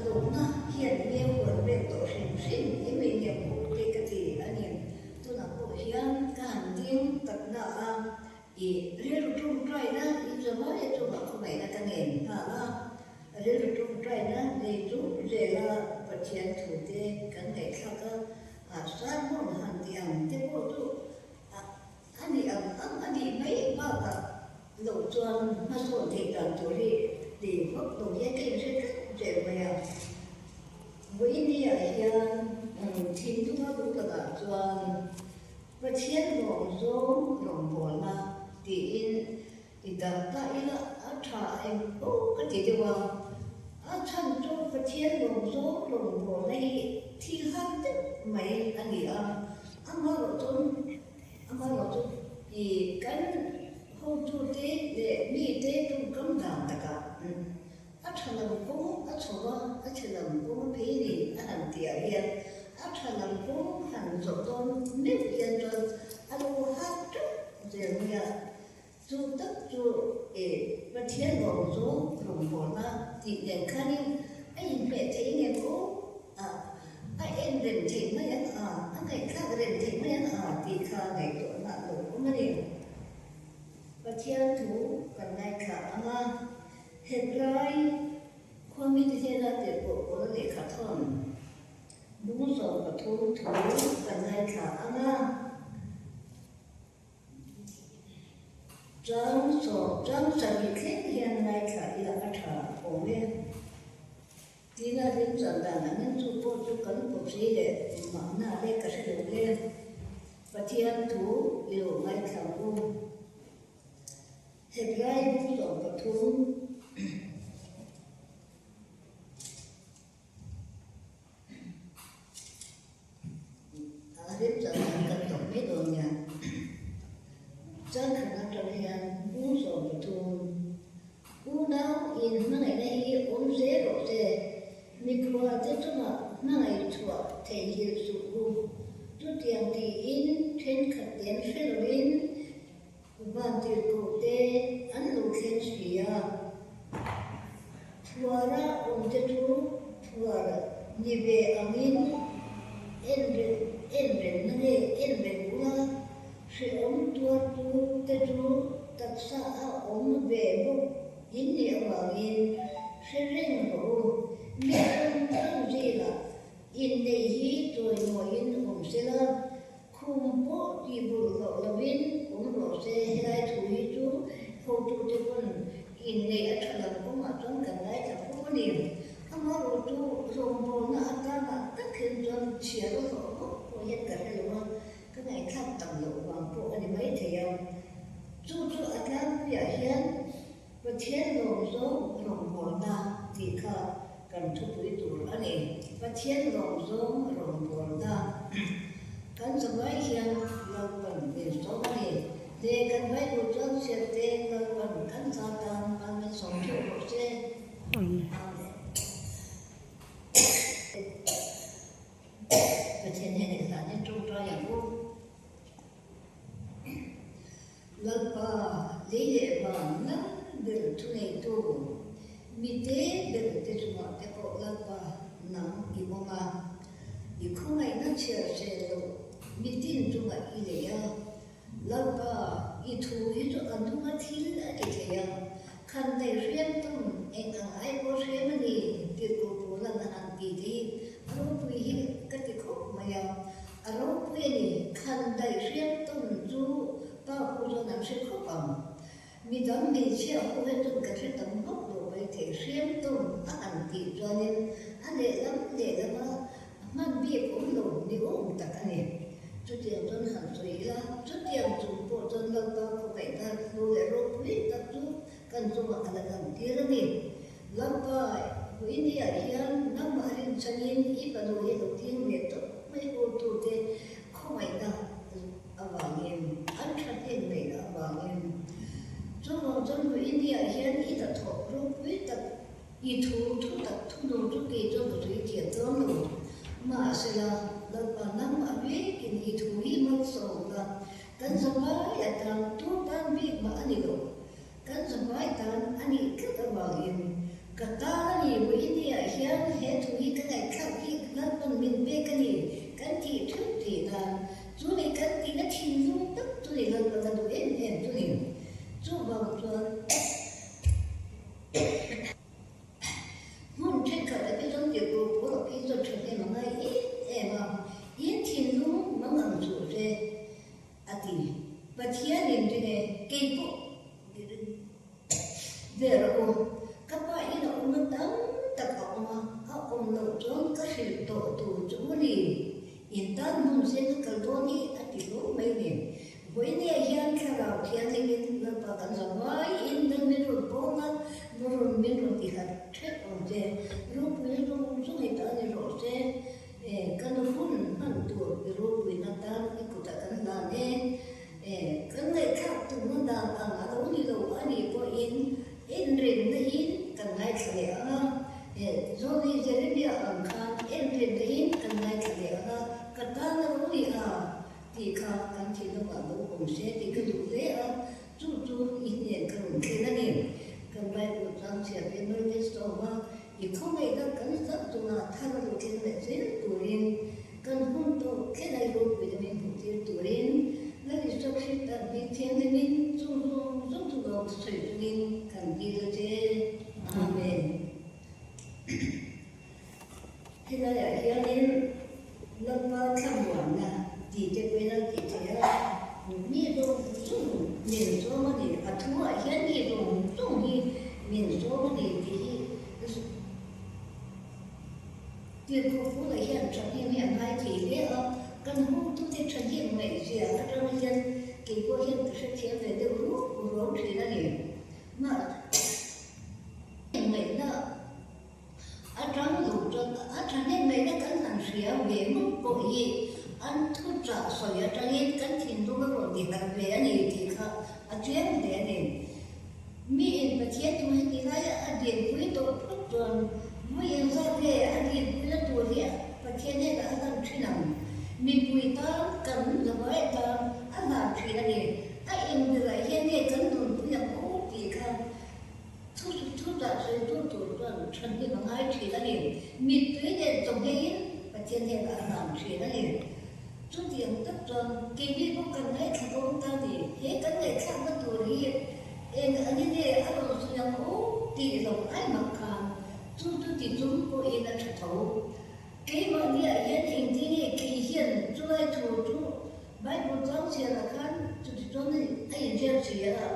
lohna hian nge huan vel tawh hrim hrim em ei nge pawh te ka ti a ni. Tunah pawh hian ka han ding tak na a, i rilru tawngtaina in zawmai a chungah khawngaihna ka ngen nghal a, rilru tawngtaina nei chung zela Pathian thu te kan ngaihthlak a, a sermon han ti ang te pawh chu a A nih ang ang a nih mai bakah loh chuan hmasawn theih dan tur hi ti vak lo hian ka inhre tlat zel mai a. Vawinia hian thinlunga lu takah chuan Pathian lawm zawng rawngbawlna tiin i dah ta ila a tha em pawh ka ti deuh a. A chhan chu Pathian lawm zawng rawngbawlna hi thil har deuh mai a ni a, amaherawhchu Amaherawhchu i kan hotute leh mite tawngkam dan takah a tha lam kawng a chho a, a chhe lam kawng a phei ni a han tih ah hian a tha lam kawng han zawh dawn meuh hian chuan a lo har teuh zel mai a. Chu tak chu i Pathian lawm zawng rawngbawlna tih nen khanin a inhmeh thei nge maw? A, a en rem thei mai ang a, a ngaihthlak rem thei mai ang a tih kha ngaihtuahna a lo awm a ni. Pathian thu kan ngaithla ang a, Hebrai khuamite hnena tirhkoh Paula lehkha thawn bung 13 thu kan ngaithla ang a. Chang sawm, chang sarih thleng hian ngaithla ila a tha awm e. Tina rim chan dan angin chu pawh chu kan pawpsi leh mahna le ka hre lo le. Pathian thu i lo ngaithla ang u. Hebrai bung 13. A rem chuan an kan tawp mai dawn nia. Chuan khat atang hian bung 13 unau in hmangaihna hi awm zel rawh se, mikhua te chungah hmangaih chhuah theihnghilh suh u. Chutiang tiin thenkhat ten hre lovin Vantirhkoh te an lo thleng si a, phuara awm te chu phuar ni ve angin en en remna nge en reng ula, hrehawm tuartu te chu taksa a awm ve bawk in nih avangin hre reng rawh u. Mi hrang hrang zingah inneih hi chawimawiin awm sela, Khum pawh tih bulh loh lovin awm rawh se, helai thu hi chu hotute pawn inneih a tha lam kawngah chuan kan ngaithla fo a ni. Amaherawh chu rawngbawlna atana tak hian chuan chhiar a hlawh vak pawh hian ka hre lo a, ka ngaihthlak tam loh vang pawh a ni maithei a. Chu chu a tlangpuiah hian Pathian lawm zawng rawngbawlna tih kha kan thupui tur a ni. Pathian lawm zawng rawngbawlna kan zavai hian Lalpan min sawm a ni. Hle kan Bible chuan chhiat te Lalpan kan za tan mal min sawm theuh rawh se. Amen. Pathian hian engvangin tawngtai ang u? Lalpa, lei leh van lal ber thuneitu, mite ber te chungah te pawh Lalpa nang i awm a, i khawngaihna chhiar se loh mitin chungah i lei a. Lalpa, i thu hi chu a nunga thil a ti thei a, khan daih hriam tum eng ang ai pawh hriam a ni, tirhkoh Paula'n a han ti te hi a ropui hi ka ti khawp mai a. A ropui a ni, khan daih hriam tawn chu pa pu chuan an hre khawp ang. Midang hmeichhia ho hian chuan ka hre tam vak lo mai thei, hriam tawn a han tih chuanin a lehlam lehlama hman bik awm lo ni awm tak a ni. Chutiang chuan han sawi ila, chutiang chung pawh chuan Lalpa khawkaihna hlu leh ropui tak chu kan chungah a la lang tir a ni. Lalpa, Vawinia hian nangmah rinchhanin i fanu hi lo ding ve tawp mai hurtute khawngaihna avangin, an thahnem ngaihna avangin. Chuvang chuan Vawinia hian i hnathawh ropui tak, i thu thu tak thunun chu kei chuan ka sawi thiam dawn lo. Mahsela, Lalpa nangmah vekin i thu hi malsawm la, kan zavai atan tu tan bik mah a ni lo. Kan zavai tan a nih tlat avangin ka tan a ni Vawinia hian he thu. hrilh tawh tur chu u ni, in tan hmun sen a kal dawn hi a ti hlawm mai ni. Vawinia hian thlarau thianghlimin Lalpa kan za vaiin Lal min rawn pawng a, nu rawn min rawn ti harh ṭheuh ang che. Ropui zawng zawng i ta ni rawh se, kan hun hman tur i ropuina tan i kutah kan hlan e. Kan ngaihthlak tumna dan ang a lo ni lo a nih pawhin enrenna in kan ngaithla leh ang a, Zawni Jeremia ang khan enrenna in kan ngaithla leh ang a, ka tan a lo ni a. Tih kha kan thinlungah lo awm se tih ka duh hle a, chu chu i hnen ka rawn thlen a ni. Kan Bible chang chhiat hi Norway a awm a, i khawngaihna kan zah chunga thar a lo thleng leh zel turin, kan hun tawh thlen a i ropuina min hmuh tir turin, Lal Isua Krista hming thianghlimin chung zawng zawng chu lawm sawi chungin kan dil a che. Amen. Helaiah hianin Lalpa thlamuanna tih te pawhin an tih theih a, mi zawng zawng min sawm a ni, a thuah hian mi zawng zawng hi min sawm a ni tih hi tirhkoh Paula hian thahnem hi a ngai thei hle a, kan hotute thahnem ngaihzia atang hian kei pawh hian ka hrethiam ve deuh ruak ruak thin a ni. Mahse, ngaihna. A tang lo chuan a thahnem ngaihna kan han hria ve ngawt pawh hi an thuchah sawi atangin kan thinlung a rawn ti harh ve a ni tih kha a chiang hle a ni. Miin Pathian thu heti laia a dinpui tawh phawt chuan vui engzat nge a dinpuina tur hi Pathian hnenah a hlan thin ang. Mipui tan kan zavai tan a hlan thin a ni. A engberah hian nge kan nunpui ang aw tih kha Thu thu dah sawi tur tur chuan thahnem a ngai thin a ni. Mittui nen chawhmeiin Pathian hnenah a hlan thin a ni. Chutiang tak chuan keini pawh kan ngaithla dawn ta ni. He kan ngaihthlakna tur hi eng angin nge a rawn sawi ang aw tih lo ai mah khan chu chu ti chung pawhin a tha tho. Keimahniah hian engtin nge kei hian chulai thu chu Bible chang chhiarah khan chuti chuan a inziak si a.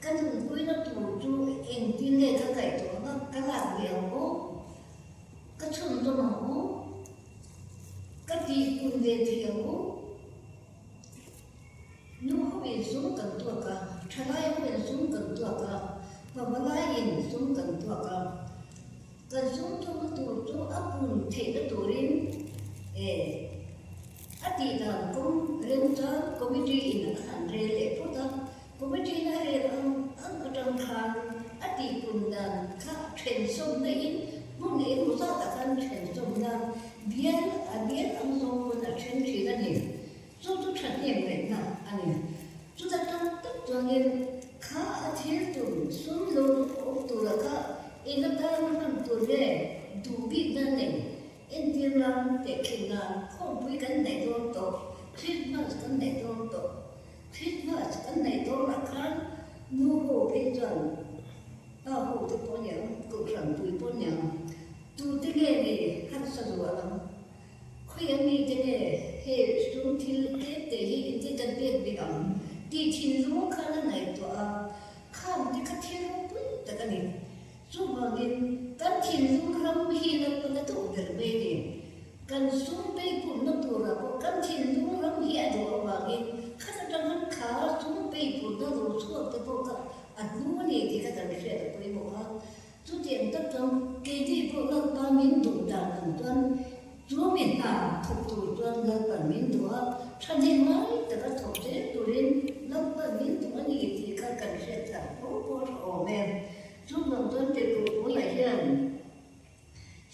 Ka nunpuina tur chu engtin nge ka ngaihtuah ang a, ka lak ve ang u, ka chhunzawm ang u, ka tihpun ve thei ang u. Nu hoin sum kan tuak a, thalai hoin sum kan tuak a, pavalaiin sum kan tuak a. Kan sum tuakna tur chu a pun theihna turin a tihdan kawng remchang committee in a han rel leh phawt a. Committee na rel ang ang atang khan a tihpun dan kha thensawmna in hmun engemaw zatah khan thensawmna bial a bial ang zawng pawn a then thin a ni. Chu chu thahnem ngaihna a ni. Chuta tang tak chuanin kha a thil tum sum lo awm tura kha eng atana hman tur nge duh bikna nei entir nan tehkhin nan khawmpui kan neih dawn tawh, Christmas kan neih dawn tawh. Christmas kan neih dawnah khan nu ho phei chuan pa ho te pawh aniang, kohhran pui pawh aniang, tute nge ni harsa zual ang? Khawi a mite nge he sum thil tlem te hi inti kan pek bik ang tih thinlung khan a ngaihtuah a, khang te kha thil ropui tak a ni. Chuvangin kan thinlung ram hi Lalpan a duh ber mai a ni. Kan sum peipunna turah pawh kan thinlung ram hi a duh avangin khat atang khan kha sum peipunna lo chhuak te pawh kha a hnu a ni tih kha kan hriat a pawimawh a. Chutiang tak chuan keini pawh Lalpa min duh dan ang chuan chu mi hna thawk tur chuan Lalpan min duh a, thahnem ngai taka thawk zel turin Lalpan min duh a ni tih kha kan hriat thar fo pawh a tha awm e. Chuvang chuan Tirhkohpuia hian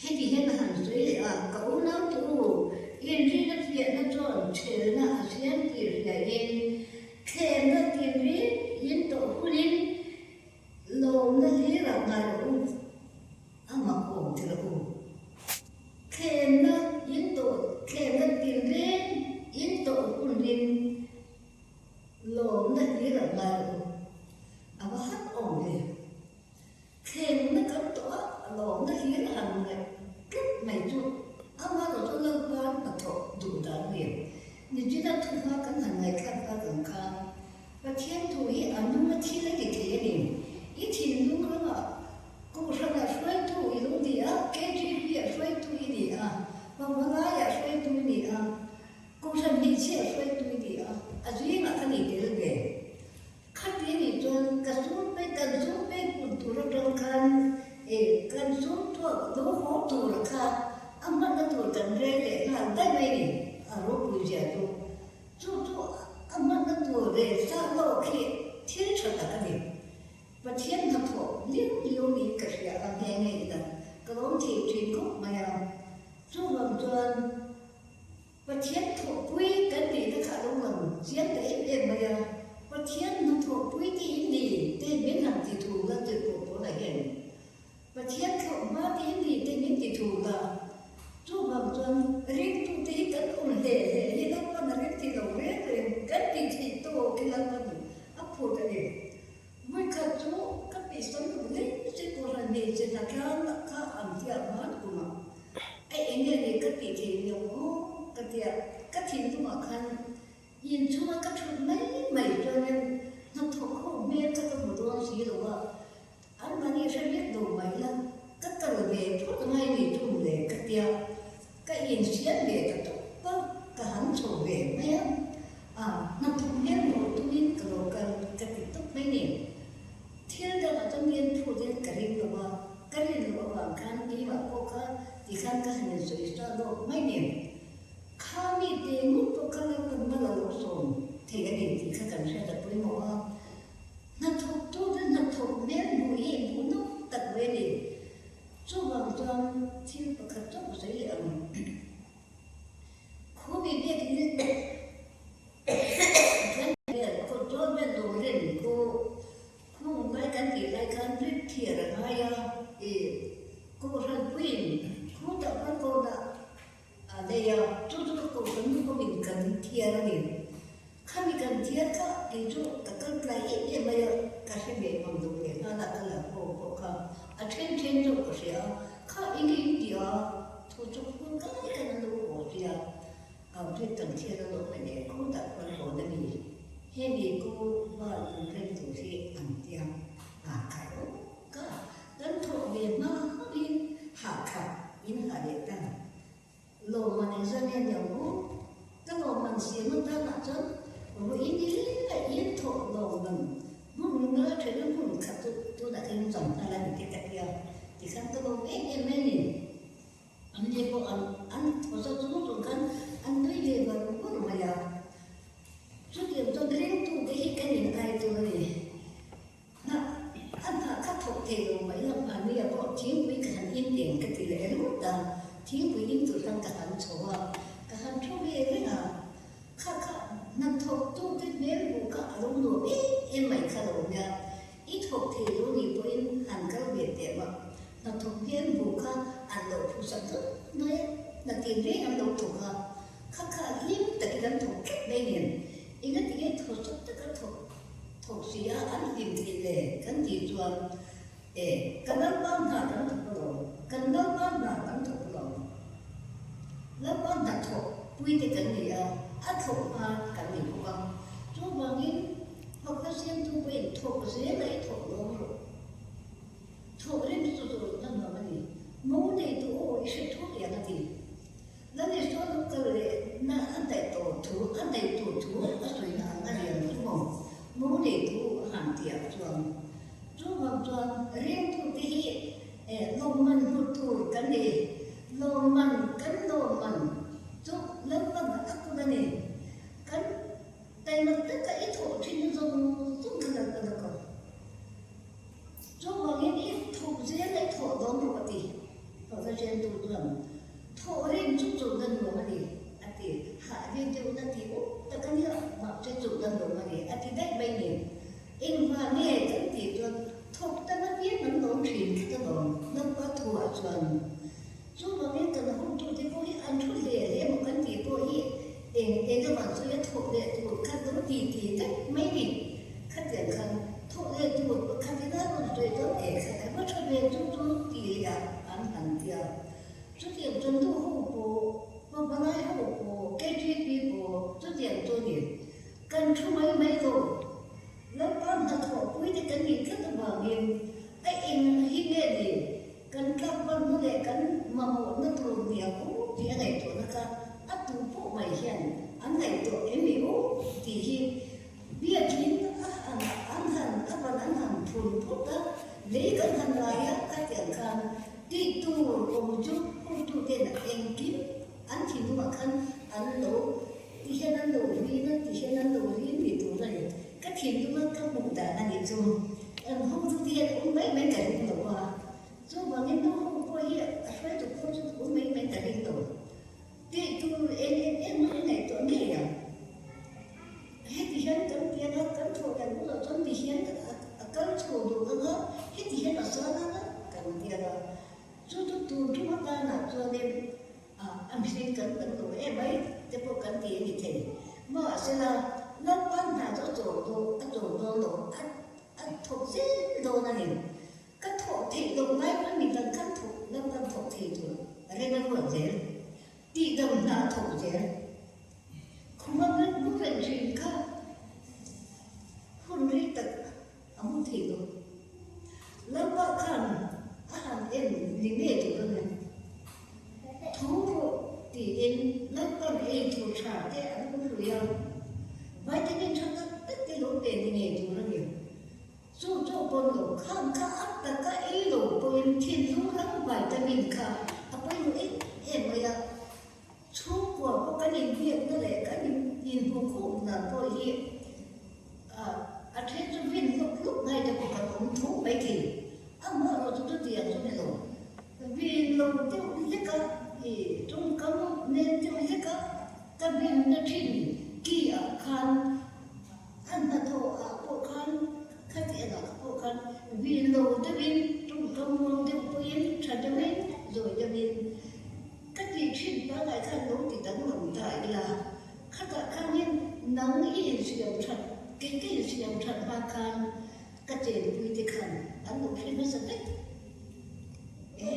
heti hian a han sawi leh a, Ka unaute u, inrina fiahna chuan chhelna a siam tih hriain, thlemna tinreng in tawh hunin lawmna hlirah ngai rawh u, a mak awm ti rawh u. Thlemna in tawh thlemna tinreng in tawh hunin Lawmna hlir a ngai lo. A va hat awm ve. Thlenna kan tawh a, lawmna hlir a han ngaih tlat mai chu amaherawh chu Lalpa'n hnathawh duh dan a ni. Nichina thuhma kan han ngaihthlak tak ang khan Pathian thu hi a nung a thil a ti thei a ni. I thinlung ramah Kohhranah hruaitu i lo ni a, KTP-ah hruaitu i ni a. A hmanna tur kan rel leh nghal daih mai ni, a ropui zia chu. Chu chu a hmanna tur rel sa lawk hi thil tha tak a ni. Pathian hnathawh liau liau niin ka hria a, nghe nghe ila ka lawm thei thin khawp mai a. Chuvang chuan Pathian thawhpui kan tihna kha a lo lang chiang ta em em mai a, Pathian hnathawhpui te in ni te min han ti thu la tih pawh pawnah hian Pathian thlawh hma te in ni te min ti thu la. Chuvang chuan ringtute hi kan awm hle hle hi Lalpan a ring ti lo reng reng kan tih theih tawk hi Lalpan a phut a ni. Vawikhat chu ka pisan duh hle che Kohhran hmeichhe hnatlang kha an hliah hman kumah a eng nge ni ka tih theih lo aw ka tia ka thinlungah khan inchhunga ka thut mai mai chuanin hnathawk ho hmel kha ka hmu dawn si lo a, an mahni hre vek lo mai la ka kal ve phawt ngai ni thung le ka tia. Ka insiam ve ta tawp a, ka han chho ve mai a, a hnathawk hmel hmuh tumin ka lo kal ka ti tawp mai ni. Thil dangah chuan mian phutin ka ring lo a, ka rin loh avang khan keimah pawh kha tikhan ka han insawi sa lawk mai ni. Kha mi te ngawt pawh kha Lalpan mal a lo sawm thei a ni tih kha kan hriat a pawimawh a, hnathawk tute hnathawk hmel hmuh hi hmuh nawk tak mai a ni. Chuvang chuan thil pakhat chauh sawi leh ang. Khumi biakin kan vel kawt zawn vel lo ren khu khung lai kan tih lai khan rit thiar a ngai a, i Kohhran puiin khu tak khan kawnah A nei a, chu chu ka kohhran nu pawhin kan thiar a ni. Khami kan thiar kha kei chu ka kal tlai em em mai a, ka hre ve mang lo leh nghal a, ka la haw pawh kha a then then zawk ka hria a, kha eng eng tih a, thu chu phur kai khan an lo haw sia, au chu kan thiar a lo mai leh khaw tak khan haw na mi, hemi ku val in rem tur hi an tia, a khai awk Ka kan thawh ve hma hauhin Hakha in ha leh ta. Lawmman engzah nge ni ang u? Ka lawmman siam atanah chuan vawiin ni lenga in thawh lawmman hmun nga thena hmun khat chu tunah khan cham nghal a ni te ka tia. Tikhan ka lawm em em mai a ni. An ni pawh an an thaw zawk chung chung khan an nui ve var var mai a. Chutiang chuan ringtute hi kan in ai tur a ni. Hna a hna kha thawk thei lo mai lo, mahnia pawh thingpui ka han in teng ka ti leh ringawt a, thingpui in tur khan ka han chho a, ka han thu ve reng a, kha kha hna thawk tu te hmel hmuh kha a lo nuam em em mai kha lo nia, i thawk thei lo nih pawhin han kal ve teh mah, hna thawk hmel hmuh kha an lo phusak zauh mai a, hna tin reng an lo thawk a, kha kha hlim takin an thawk tlat mai nen, engatinge thaw chak taka thawk. Thawk si a an hlim theih le kan tih chuan e ka Lalpa hna kan thawk lo, kan Lalpa hna kan thawk lo. Lalpa hna thawk pui te kan ni a, a thawk hma kan ni bawk a. Chuvangin fakna siamtu pawhin thawk zel a i thawk lawm rawh. Thawk rim chu zawh na nuam a ni. Mo neitu aw i hre thut lian a ti. Lal Isua lo kal leh na a daih tawh thu, a daih tur thu a sawi na ang a lian chu maw? Mo neitu a han ti ah chuan. Chuvang chuan ringtute hi lawmman hmu tur kan ni. Lawmman, kan lawmman chu Lalpan a kut a ni. Kan taima taka i thawh thin na zawng zawng kha Lalpan a ko. Chuvangin i thawk zel a i thawh dawn rawh a ti. Thawhna ṭiantu chuan thawh rim chu chulhna nuam a ni a ti. Hah ve deuhna tih up tak a nia, mahse chulhna nuam a ni a ti daih mai ni. Engvah nge kan tih chuan thawk tan apiang an lawm ṭhin tlat alawm Lalpa thuah chuan. Chuvangin kan hawngtute pawh hi an thu hle hle maw kan tih pawh hi eng eng avang chu a thawk leh tur khat lo ti ti daih mai ni. Khatiang khan thawk leh tur pakhat ina rawn sawi dawn e khat a va tha ve chu chu ti leh ah an han ti a. Chutiang chuan nu ho pawh, pavalai ho pawh, KTP pawh chutiang chu a ni. Kan thu mai mai lo. Lalpa hnathawh puite kan nih tlat avangin a eng hi nge ni? Kan tlakvalna leh kan mamawhna tur nia aw tih a ngaihtuahna kha a tu pawh mai hian an ngaihtuah em i aw tih hi biakin a han an han a van an han phun phut a, lei kan han lai a khatiang khan tih tur awm chu hotuten eng. thinlunga ka hmuh dan a nih chu. An hotute hian um mai mai ka ring lo a, chuvangin nu ho pawh hi a hruaitu pawh chu um mai mai ka ring lo. Tih tur eng eng eng mah i ngaihtuah ngei ang. Heti hian kan piang a, kan thawh dan bulah chuan ti hian a kal chho duh ang a, heti hian a san ang a kan piang a. Chu chu tur tum atanah chuanin a mihring kan tam lo em mai te pawh kan ti a ni thei. Mahsela, Lalpa hna chu a chawl dawn a chawl dawn lo, a a thawk zel dawn a ni. Ka thawh theih loh lai pawn mi dang khan thawk Lalpan thawk thei tur reng a ruat zel, tihdam hna a thawk zel. Khuma ngat mu reng thin kha hun rei tak a mu thei lo. Lalpa khan a han en ni ngei tur a ni. Tho rawh tiin Lalpan ei tur tha te a lo hlui a, vitamin tha tak tak te lo pe ni ngei tur a ni. Chu chu pawn lo khan kha a taka ei lo pawhin thinlung ram vitamin kha a pawimawh em em mai a. Chhungkua pawh kan inbiakna leh kan inhmukhumna pawh hi a then chu vin hlawk hlawk ngai te pawh kan awm tho mai thei. Amaherawh chu chutiang chu ni lo. Vin lo deuh hlek a, i tawngkam nen deuh hlek a ka vinna thin ki ah khan a hnathawh ah pawh khan khati ang ah pawh khan vin lo deuhin tawngkam muang deuh pawhin tha deuhin zawi deuhin Ka tih thin pangai khan lo ti danglam ta ila, khatah khanin nang i insiam that, kei ka insiam that hma khan ka chenpui te khan an lo hre hmasa vek. E,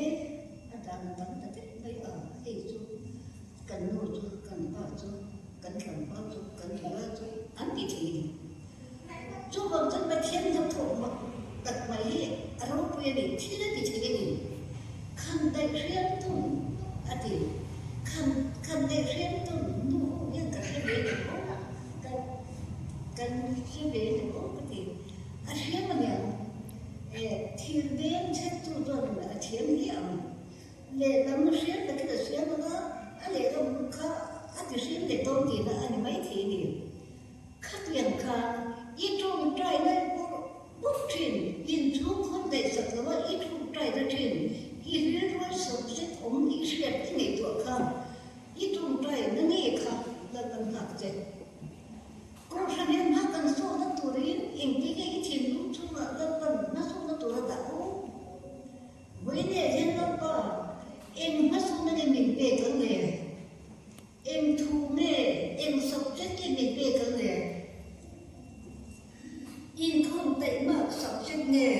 a dan dang ta vek mai ang, hei chu kan nu chu, kan pa chu, kan tlangval chu, kan nula chu an ti thei a ni. Chuvang chuan Pathian hnathawh mak tak mai hi a ropui a ni, thil a ti thei a ni. Khan daih hriam tum a ti. Khan khan daih hriam tum nu ho hian ka hre ve lo aw, ka kan hre ve lo aw ka ti. A hriam a niang. E, thil deng chhet tu chuan a thiam hle ang. Lehlam hriam takin a siam ang a, a lehlam kha a ti hriam leh dawn tihna a ni maithei a ni. Khatiang khan i tawngtai na bawrh bawrh thin, inchhung khawn daihsak lo a i tawngtai na thin, i rilruai subject awm i hriat i ngaihtuah kha i tawngtai na nge kha Lalpan nghak che. Kohhran hian hma kan sawhna turin engti nge i thinlung chhungah Lalpan hmasawhna tur a dah aw? Vawiinah hian Lalpa eng hmasawhna nge min pek ang le? Eng thu nge, eng subject nge min pek ang le? Inkhawm taihmak subject nge?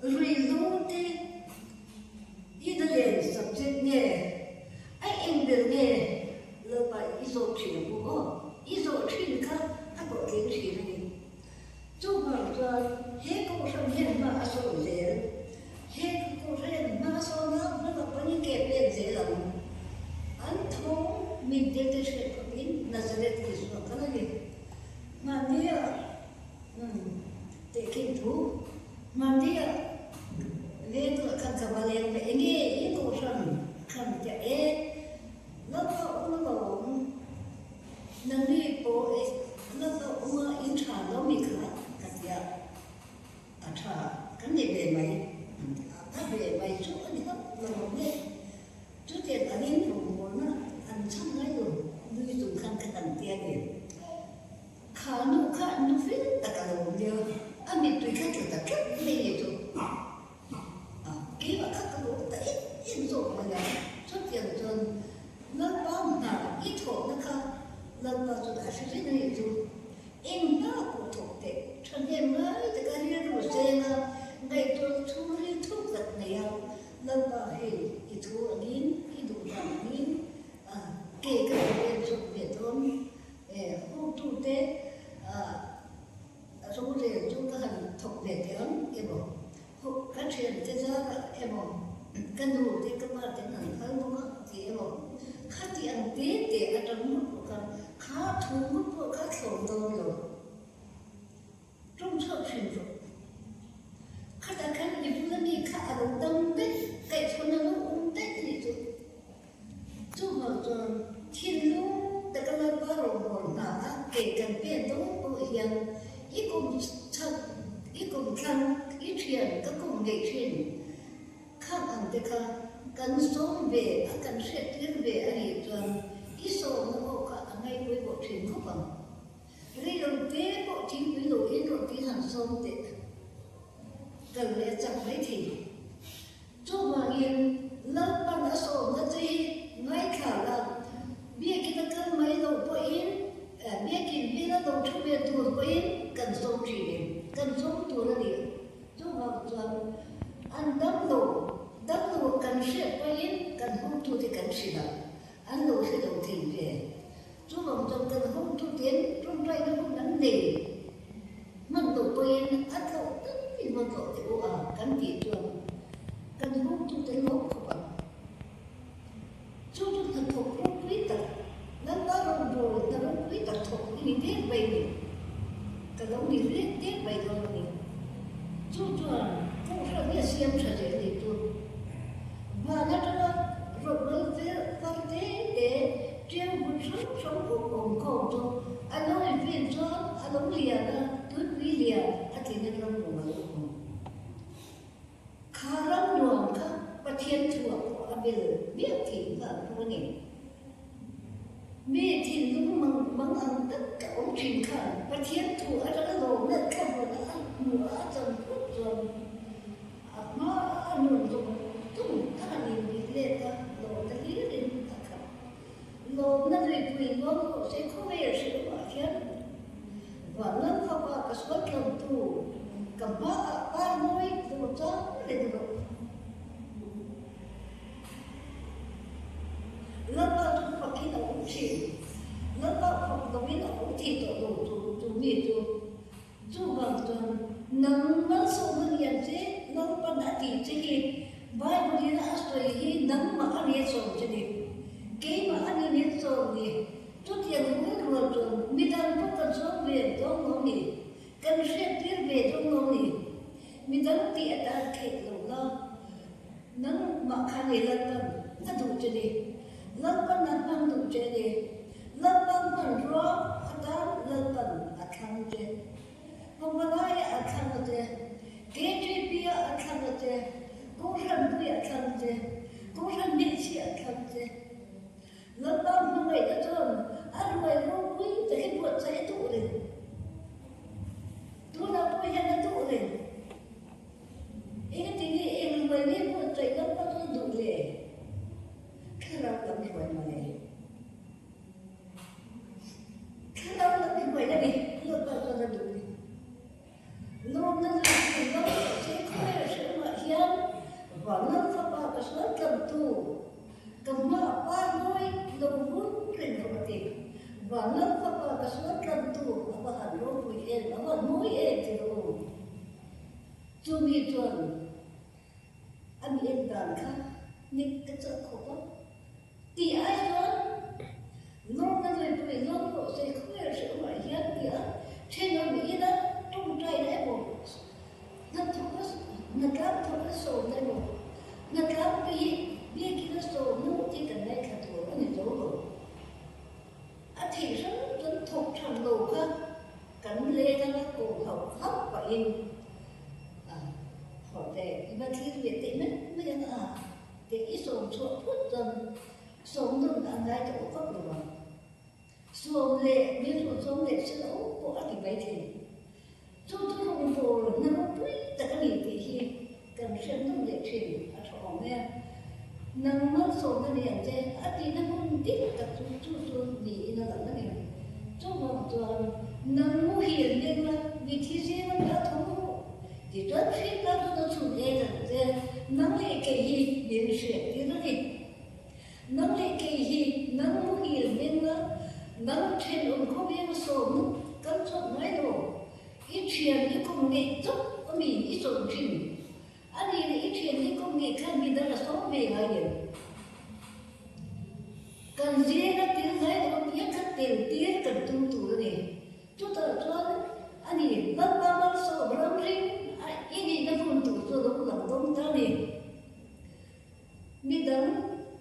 Ruihhlo te ina len subject nge? A eng ber nge? Lalpa i zawh thin ang u aw, i zawh thin kha a hlawhtling thin a ni. Chuvang chuan he kohhran hian hma a sawn zel. He kohhran hma a sawn a, hma lam panin ke pek zel ang. An tho min te te hriat khawpin Nazareth Isua kal a ni. Hmannia tehkhin thu, hmannia vengtuah khan ka va leng ve enge i kohhran khan tia e, Lalpa u lo awm. Nangni pawh i la hlauh awm a, in tha lo mi kha ka ti a, a tha kan nei ve mai an ti a, a ve mai chu a ni hlauh lo ang e. Chutiang angin rawngbawlna an chhan ngai lo nui chung khan ka han ti a ni. Kha nu kha nu fel tak a lo awm lio, a mittui kha tla ta tlat mai nge chu. A, keimah kha ka lawm ta em em zawk mai a, chutiang chuan Lalpa hna i thawhna kha Lalpa chuan a hre reng a nih chu. Eng hna pawh thawk teh thahnem ngai taka rilru seng a, ngaihtuah chhungril thuk tak nei a, Lalpa hei i thu angin, i duh dan angin, a, ke ka lo en chhuak ve dawn e, hotute, a, Rorel chu ka han thawk ve teh ang emaw, ka thiante zarah emaw, ka nu te ka pa ten an phal bawk a ti emaw, khati ang te te atang ngawt pawh khan kha thu ngawt pawh kha thlawm dawn lo. Tawng chhuak thin rawh. Khatah khan i bula mi kha a lo dam daih, kaihchhawn a lo awm daih a nih chu. Chuvang chuan thinlung taka Lalpa rawngbâwl hna a ke kan pen dawn pawh hian. kan sawm ve a kan hriattir ve a nih chuan i sawmna pawh kha a ngaihpawimawh thin khawp ang. Reilo te pawh thingpui lo in rawn ti han sawm teh kal leh a chak mai thei. Chuvangin Lalpan a sawmna che hi ngaithla la, biakin a kal mai lo pawhin, biakin vela lo thu ve tur pawhin kan sawm thin em? Kan sawm tur a ni. Chuvang chuan an dam lo, dam lo kan hriat pawhin kan hawngtute kan hrilh a, an lo hre lo thei ve. Chuvang chuan kan hawngtuten tawngtaina hun an nei hman lo pawhin a tlawh tak in va tlawh teh u a kan tih chuan kan hawngtute lawm khawp ang. Chu chu hnathawk ropui tak, Lalpa rawngbâwl hna ropui tak thawk i ni dêk mai ni. Ka lo ni rêk dêk mai dawn a ni. Chu chuan Kohhran hi a siam ṭha zel ni chu. Van aṭanga rawhmal fel far te te ṭiau hmun hrang hrang awm awm khawm chu a lo invin chuan a lo lian a, tuipui lian a tling a ram nuam a lo awm. Kha ram nuam kha Pathian thuah pawh a bel miah thei nghal bawk a ni. Mi thinlung mang mang ang tak ka awm thin khan Pathian thu atanga lawmna thlamuan a hmuh a chan phawt chuan a hma a nun zawng zawng a han inbih let a, lawmna hlirin a khat. Lawmna luipui luang pawh se khawvel hrilhah hian Vanlal fapa ka sual tlawmtu ka hmaah par mawi lo chang reng rawh. Lalpa chu fakin a awm thin. Lalpa fak loin a awm thei tawh lo chu chu mi chu. Chuvang chuan nang malsawmna lian che Lalpan a tih che hi Bible in a sawi hi nangmah a ni a sawm che ni. Keimah a ni min sawm ni. Chutiang rual rual chuan midang pawh kan sawm ve dawn lo ni. Kan hriattir ve dawn lo ni. Midang tih atan theih lo la. Nangmah kha ni Lalpan a duh che ni. Lalpan a hmang duh che ni. Lalpan hmanrua atan Lalpan a thlang che. Hmawlai a thlang a che. KTP a a thlang a che. Kohhran pui a thlang che. Kohhran hmeichhia a thlang che. Lalpa hmangaihna chuan a ruai ropui takin buatsaih a duh reng. Tunah pawh hian a duh reng. Engati nge eng ruai nge buatsaih Lalpa chuan a duh le? Thlarau lam hruai mawle. Thlarau lam hruai a ni, Lalpa chuan a duh ni. Lawmna lui chu ram leh che khawvel hrehawmah hian Vanlal fapa ka sual tlantu ka hma par mawi lo vun reng rawh a ti. Vanlal fapa ka sual tlantu a va han ropui em, a va mawi em ti rawh u. Chumi chuan a mi en dan kha nik ka chauh khawp a. Tih ai chuan lawmna luipui lawm pawh sawi khawvel hrehawmah hian tia thenawm ila tawngtaina emaw hnathawka hnatlang thawka sawmna emaw hnatlangpui hi biakina sawmna ngawt hi kan ngaithla tur a ni zo lo. A theih hrang chuan thawk than lo kha kan leng anga kawm hauh hauh pahin a haw ve i va thlir ve teh mai mai ang a. Teh i sawm chhuah phut chuan sawm nawn a ngai ta awk vak lo ang. Sawm leh min rawn sawm leh se lo pawh a ti mai thei. Chu chu rawngbâwl hna ropui tak a ni tih hi kan hriat nawn leh thin a tha awm e. Nang malsawmna ni ang che a tihna hmun dik tak chu chu chu niin a lang a ni. Chuvang chuan nang muhil meng la mithi zinga mi a thawm rawh. Tichuan Krista chuan a chhun e ang che, nang leh kei hi min hriat tir a ni. Nang leh kei hi nang muhil hming a, nang thenawm khawveng sawm kan chawt ngai lo. I thian i kawm ngeih chauh a mi i sawm thin. A nih leh i thian i kawm ngeih khan mi dang a sawm ve ngai em? Kan zinga tel ngai lo apiang kha tel tir kan tum tur a ni. Chutah chuan a ni, Lalpa malsawm ramring a i nihna hun tur chu a lo lang dawn ta a ni. Midang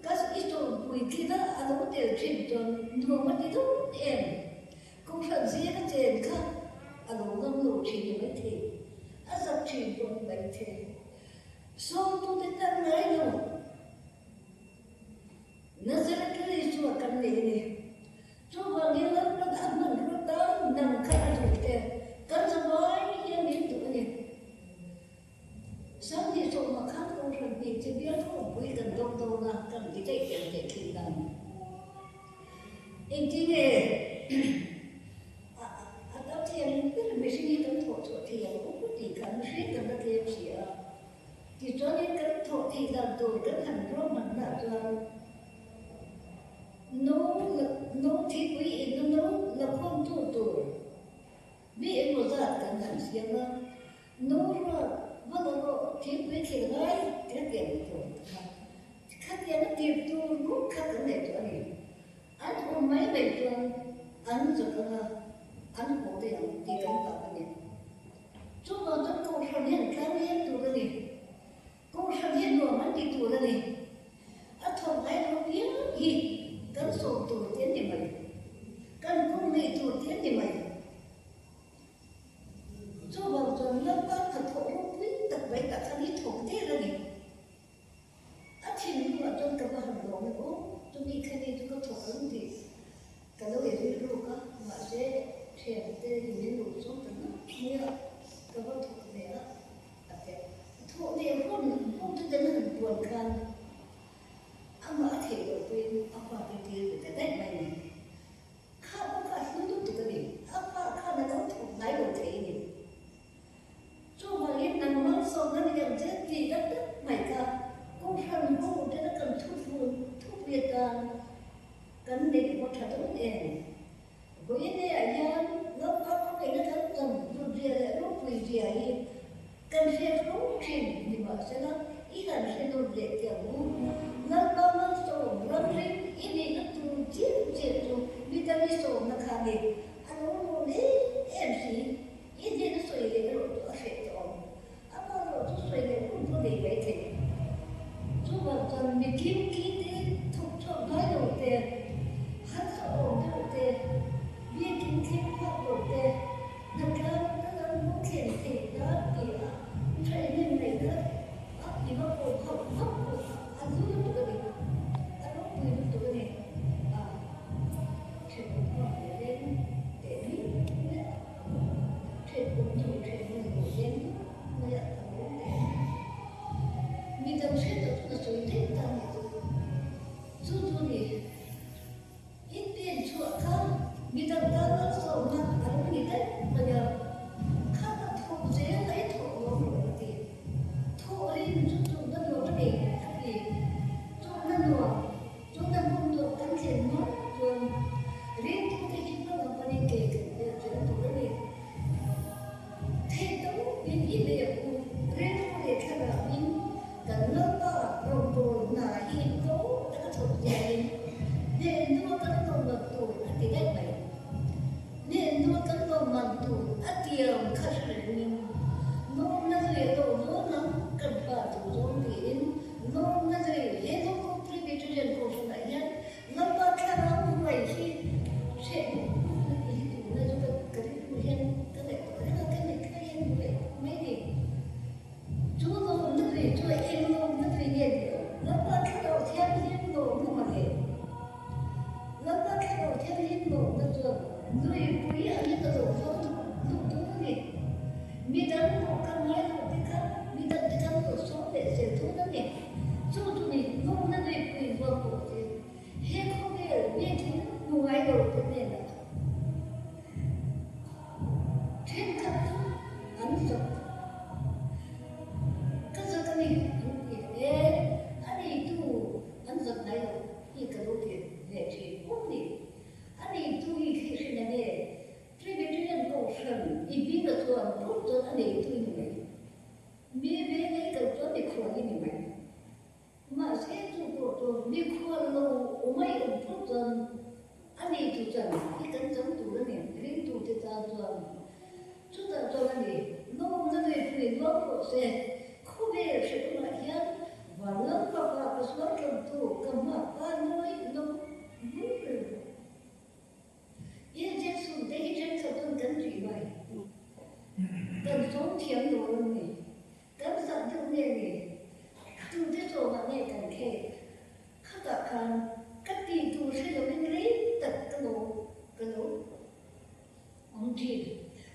ka i sawmpui thin a, a lo tel thin chuan nuam a ti dawn em? Kohhran zinga chen kha a lo ngam lo thin ni maithei, a zak thin pawh ni maithei. Sawmtute tan ngai lo. nei a ni. Chuvangin Lalpan a hmanrua tan nang kha a duh che. Kan zavai hian min duh a ni. Sanghnih sawmah khan Kohhran hmeichhe bial khawmpui kan dawng dawn a, kan ti daih teh ang teh thin dan. Engtinge a tam thei ang ber mihring hi kan thawh chhuah thei ang u tih kha mihring kan la tlem si a. Tichuanin kan thawh theih dan tur kan han ruahmanna chuan no no thipui inna no la khawmtu tur mi engmaw zat kan han siam a, no ruak va la rawh thipui thil ngai tia tiang tur kha khatianga tir tur ngawt kha kan neih tawh a ni. An awm mai mai chuan an zawk anga an haw daih ang tih kan hlau a ni. Chuvang chuan Kohhran hian tlang leng tur a ni. Kohhran hi nuam an ti tur a ni. A thawk ngai lo piang hi kan sawm tur te an ni mai. Kan kawng ngei tur te an ni mai. Chuvang chuan Lalpa hnathawh ropui tak mai tak khan i thawk der a ni. A thinlungah chuan ka va han lawm em aw, chumi khami chu ka thawk ang tih ka lo i rilruk a, mahse thiante hi min luh chuan ka ngam mai a, ka va thawk ve a, a ti a. Thawh leh hun hun chu den han puan khan amah a theih loh pawhin a fate tir ve ta daih mai a ni. Kha pawh kha a hlu lutuk a ni, a fa khan a lo thawk ngai lo thei a ni. Chuvangin nang malsawmna ni ang che tih na tak mai kha Kohhran ho tena kan thupun thupui atan kan neih vaw tha dawn em? Vawiineiah hian Lalpa khawngaihnna kan chan hlutzia leh ropuizia hi kan hriat fo thin ni mahsela i han hre nawn leh teh ang u. Lalpa malsawm ramring i nihna tur chiah chiah chu midang i sawmna kha ni a lo lawm em em si. I hnena sawi leh erawh chu a hreh tawh ang. Amah erawh chu sawi leh hun pawh nei mai thei. Chuvang chuan mi kimki te, thawk chhuak ngai lo te, harsa awm deuh te, biakin thleng phak lo te, hnatlang ka lo hmu thlen theih nan ti a tha hnem ngaihna a i va pawh phak vak pawh kha a zu lutuk a ni. A ropui lutuk a ni. A thenawm pa leh reng teh mai mai a. Thenawm tu thenawm lo leng mai a ka lawm teh a ni. Midang hriat loh chu ka sawi daih ta ni chu. Chu chu ni in pen chhuah kha midang tan malsawmna a lo ni daih mai a. Kha ka thawk zel a i thawk lawm lo a ti. Thawh rin chu chungna nuam a nei a ti. Chungna nuam. Chungna hmun tur kan thlen hma chuan ringtute hi hma lam panin ke kan vel zel tur a ni. Theih tam in i bei ang u, rilru leh thlarau in kan Lalpa rawnbawl hna hi to taka chhoh ziahin hnenhnua kan lawmman tur a ti daih mai. Hnenhnua kan lawmman tur a tiam kha hre rengin lawmna leh lawmzawn lam kan hla duh zawng tiin Lawmna leh he Local Presbyterian Kohhranah hian Lalpa thlarau hruai hi hreh hmuh hmuh hi tuna chu ka rilru hian ka ngaihtuah reng a, ka mitthla hian hmu leh khawp mai ni. Chu lawmna lui chu eng lawmna lui nge ni lo? Lalpa thlarau thianghlim lawmna mah le. Lalpa thlarau thianghlim lawmna chuan luipui angin a lo zuang luh dawn a ni. Midang pawh ka ngai lo te kha midang te khan lo sawm leh zel dawn a ni. Chu chu ni lawmna luipui zuang pawh che he khawvel biakin hmu ngai lo te hnenah thenkhat chu an zak. Ka zak a ni an ti e, a neitu an zak ngai lo hi ka lo ti ve thin fo a ni. A neitu hi thihhrin a nge? Presbyterian Kohhran i hming a chuan phut chuan a neitu i ni mai. Mi veng ei kal chuan mikhual i ni mai. Mahse chu pawh chu mikhual lo awm a i awm phut chuan a neitu chuan i kan chang tur a ni, ringtute tan chuan. Chutah chuan a ni, lawmna luipui luang rawh se, khawvel hrehawmah hian van lam fapa ka sual tlawmtu ka hmuak pa nawi lo bur reng rawh. Injection te hi thenkhat chuan kan tih mai. Kan sawm thiam lo a ni. Kan zah deuh nge ni? Tute sawmah nge kan khek? Khatah khan ka tih tur hre lovin rei. thin.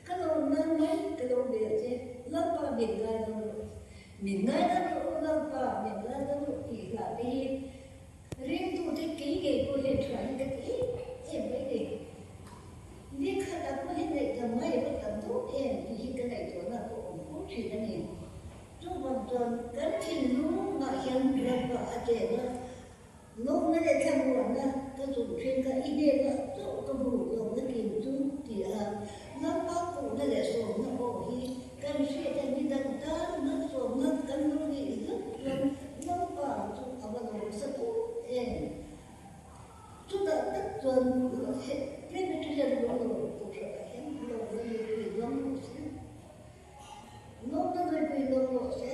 Ka lawm nan mai ka lo bel che, Lalpa min ngaidam rawh. Min ngaidam rawh aw Lalpa, min ngaidam rawh tih hlah te hi ringtute kei ngei pawh hian tha hi ka ti em em mai ni. Ni khatah pawh hian ngaihdam ngai a va tam dawn em tih hi ka ngaihtuahna pawh awm fo thin a ni. Chuvang chuan kan thinlungah hian Lalpa a chen a, Lawmna leh thlamuanna ka zung thin kha i hnenah chauh ka hmu lawmna kim chu ti a, Lalpa puhna leh sawmna aw hi kan hriat a ni dang tan malsawmna kan lo nih zet chuan Lalpa chu a va lawmsa dawn em? Chutah tak chuan Presbyterian lawng kohhranah hian lawmna nupui luang rawh se. Lawmna nupui luang rawh se.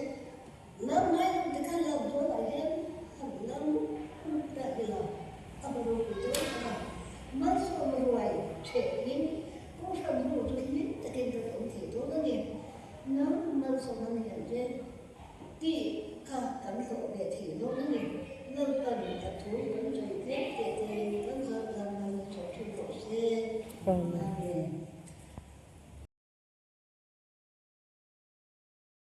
Lam ngai lo te kha lam zawlah hian han lam ut ta ila a va ropui dawn a. Malsawm ruai ṭhehin kohhran ho chu hlim takin kan awm thei dawn a ni. Nang malsawm a ni ang che tih kha kan hlawh ve thei dawn a ni. Lalpan a thu kan sawi tlem teh te kan zar zar nan a chho ṭhin rawh se. Amen.